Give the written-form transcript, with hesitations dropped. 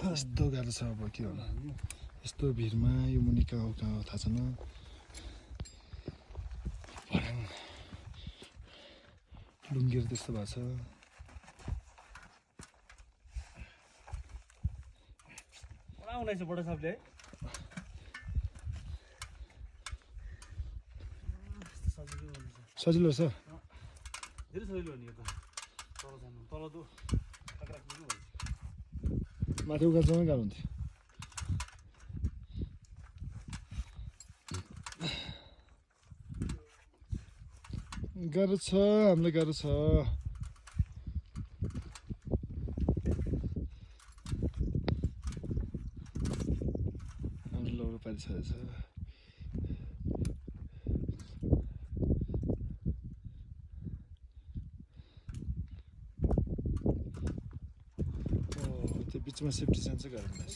यस्तो गाह्रो छ अब के होला यस्तो भिडमा यो मुनि कहाँ हो थाहा छैन भर्याङ लुङ्गेर त्यस्तो भएको छ सजिलो छ धेरै सजिलो नि यो त तल त माथि उकालोसम्म गाह्रो हुन्थ्यो गाह्रो छ हामीलाई गाह्रो छ हाम्रो लौरो पारिसकेको छ त्यो बिचमा सेफ्टी सेन्स चाहिँ गाह्रो हुँदैछ